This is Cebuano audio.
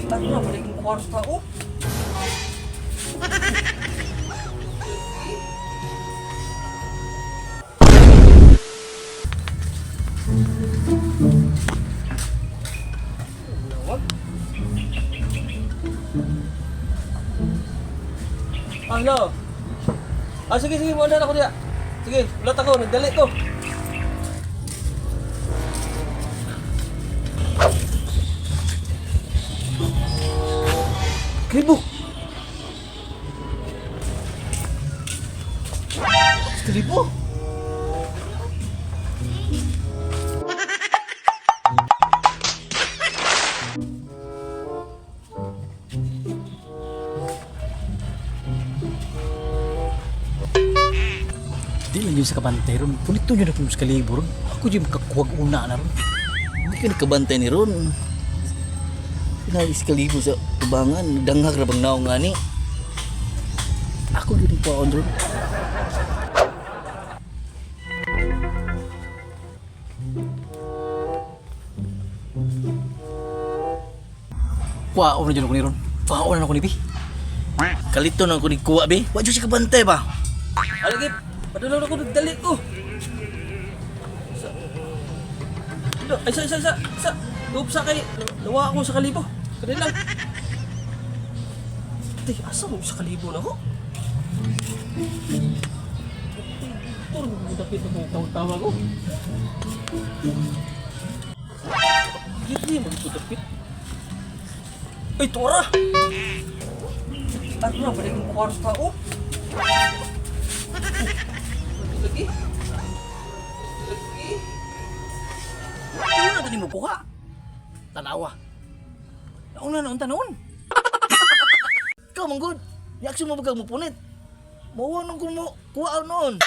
Ano na, balik yung kwarta, oh. Lawag. Ah, hello. Ah, sige, sige, muna ako diya. Sige, ulat ako, nagdali ko. Kribo! Kribo? Di lang yun sa kabantay ron. Punito yun ako sa kalibo ron. Ako dyan makakuwag una na ron. Hindi ka nakabantay ni Ron. Pinais kalibo sa tubangan. Danghag ra bang naong ani. Ako yun ang paon ron. Kuwaon na dyan ako ni ron. Kuwaon na ako ni Bi. Kalito na ako ni kuwa be. Wa jud siya kabantay ba? Ah, lagi, padulong ako, nagdali ko. Sa... Ay, sa, sa, sa, sa. Loob sa kay, nawa ako sa kalibo. Kani lang. Tay, asa mo sa kalibo na ako? Ito, dapit akong tawa-tawa ko. Hindi mo ito dapit. Ay, tora! Ano na, balik yung kwarta, oh. Lagi. Lagi. Ano na mo kuha? Tanawa. Nauna na unta noon. Ikaw manggod. Yaksyon mo ba kag mupunit? Mauwa nung kung mo kuha noon.